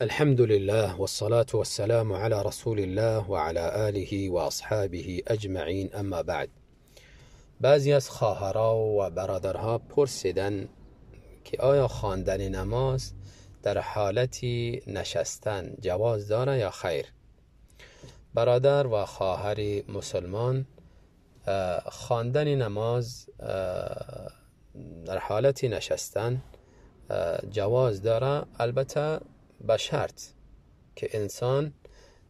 الحمد لله والصلاة والسلام على رسول الله وعلى آله وأصحابه أجمعين اما بعد. بعضی از خواهرها و برادرها پرسیدن که آیا خواندن نماز در حالتی نشستن جواز داره یا خیر؟ برادر و خواهر مسلمان، خواندن نماز در حالت نشستن جواز داره، البته به شرط که انسان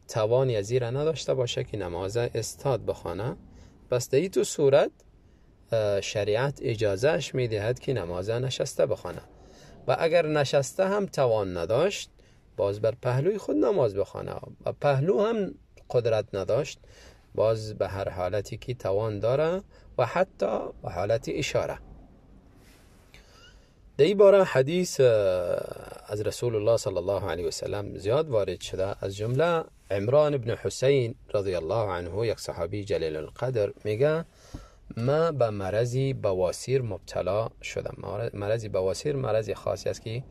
توان از را نداشته باشه که نماز استاد بخوانه. پس در تو صورت شریعت اجازهش میدهد که نماز نشسته بخوانه و اگر نشسته هم توان نداشت باز بر پهلوی خود نماز بخوانه و پهلو هم قدرت نداشت باز به هر حالتی که توان داره و حتی به حالت اشاره. در این باره حدیث از رسول الله صلی الله علیه و سلم زیاد وارد شده، از جمله عمران بن حسین رضی الله عنه، یک صحابی جلیل القدر، میگه ما به مرضی بواسیر مبتلا شدم. مرضی بواسیر مرضی خاصی است که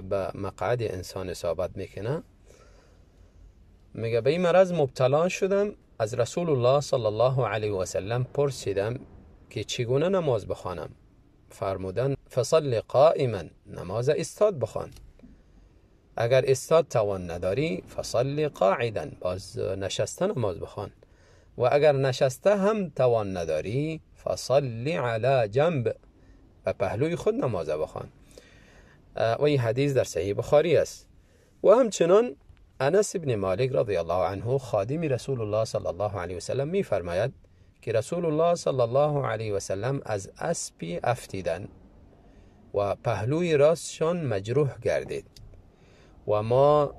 به مقعد انسان اصابت میکنه. میگه به این مرض مبتلا شدم، از رسول الله صلی الله علیه و سلم پرسیدم که چگونه نماز بخوانم؟ فرمودن فصل قائما، نماز استاد بخوان. اگر استاد توان نداری فصل قاعدا، باز نشسته نماز بخوان. و اگر نشسته هم توان نداری فصل علی جنب، و پهلوی خود نماز بخوان. و این حدیث در صحیح بخاری است. و همچنان انس بن مالک رضی الله عنه خادم رسول الله صلی الله علیه و سلم می فرماید که رسول الله صلی الله علیه و سلم از اسبی افتیدن و پهلوی راستشان مجروح گردید و ما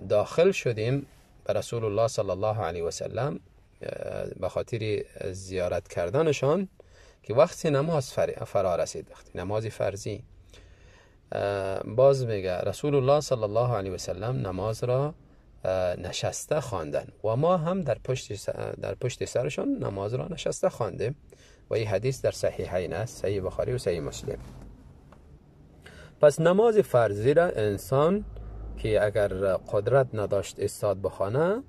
داخل شدیم به رسول الله صلی الله علیه و سلم به خاطر زیارت کردنشان که وقتی نماز فرا رسید، وقتی نماز فرضی، باز میگه رسول الله صلی الله علیه و سلم نماز را نشسته خواندن و ما هم در پشت سرشان نماز را نشسته خواندیم. و این حدیث در صحیحین است، صحیح بخاری و صحیح مسلم. پس نماز فرضی را انسان که اگر قدرت نداشت استاد بخوانه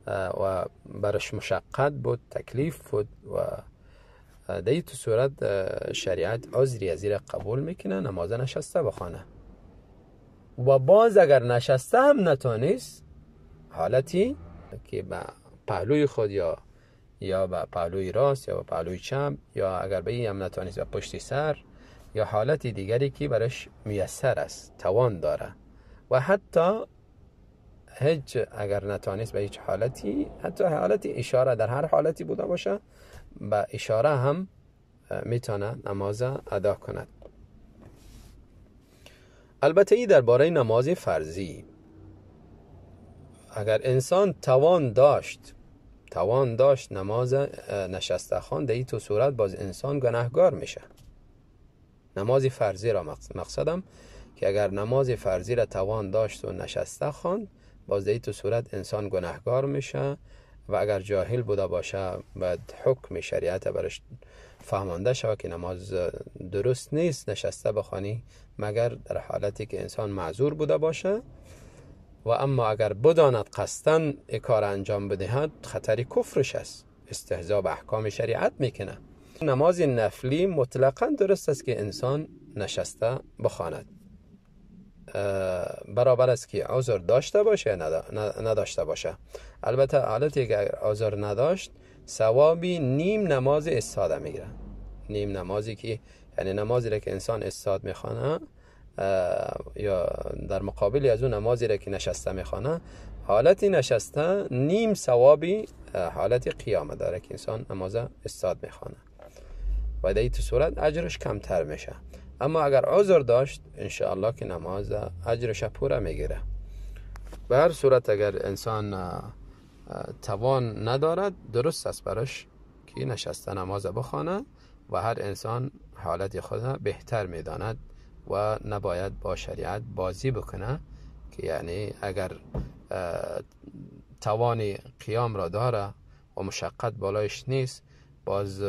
و برش مشقت بود، تکلیف بود، و در این صورت شریعت عذری از را قبول میکنه، نماز نشسته بخوانه. و باز اگر نشسته هم نتانست، حالتی که به پهلوی خود یا به پهلوی راست یا به پهلوی چپ، یا اگر به این هم نتانست به پشت سر، یا حالت دیگری که برش میسر است، توان داره. و حتی هیچ اگر نتانست به هیچ حالتی، حتی حالت اشاره، در هر حالتی بوده باشه به اشاره هم میتونه نماز ادا کند. البته ای درباره نماز فرضی، اگر انسان توان داشت نماز نشسته خواند، در این تو صورت باز انسان گناهگار میشه. نماز فرضی را مقصدم که اگر نماز فرضی را توان داشت و نشسته خواند، باز در این تو صورت انسان گناهگار میشه. و اگر جاهل بوده باشه باید حکم شریعت برش فهمانده شود که نماز درست نیست نشسته بخوانی، مگر در حالتی که انسان معذور بوده باشه. و اما اگر بداند قصداً کار انجام بدهد، خطر کفرش است، استهزا به احکام شریعت میکنه. نماز نفلی مطلقاً درست است که انسان نشسته بخواند، برابر است که عذر داشته باشه یا نداشته باشه. البته حالتی که عذر نداشت، ثوابی نیم نماز استاده میگیره. نیم نمازی که یعنی نمازی را که انسان استاد میخوانه یا در مقابل از اون نمازی را که نشسته میخوانه، حالت نشسته نیم ثوابی حالت قیامه داره که انسان نماز استاد میخوانه و در این صورت اجرش کمتر میشه. اما اگر عذر داشت انشاءالله که نماز اجرش پوره میگیره. به هر صورت اگر انسان توان ندارد، درست است براش که نشسته نماز بخوانه و هر انسان حالت خود بهتر میداند و نباید با شریعت بازی بکنه که یعنی اگر توان قیام را داره و مشقت بالایش نیست، باز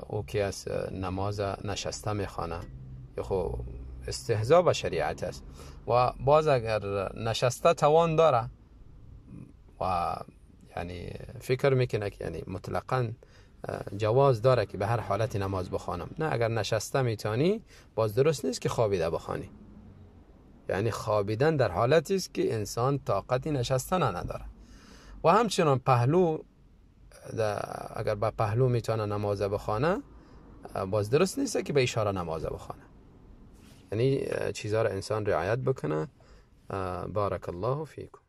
او که از نماز نشسته میخوانه، یا خب استهزا به شریعت است. و باز اگر نشسته توان داره و یعنی فکر میکنه که یعنی مطلقاً جواز داره که به هر حالت نماز بخوانم، نه، اگر نشسته میتونی باز درست نیست که خوابیده بخوانی. یعنی خوابیدن در حالتی است که انسان طاقتی نشستن نداره. و همچنان پهلو، اگر با پهلو میتونه نماز بخوانه، باز درست نیست که به اشاره نماز بخوانه. یعنی چیزا رو انسان رعایت بکنه. بارک الله فیکم.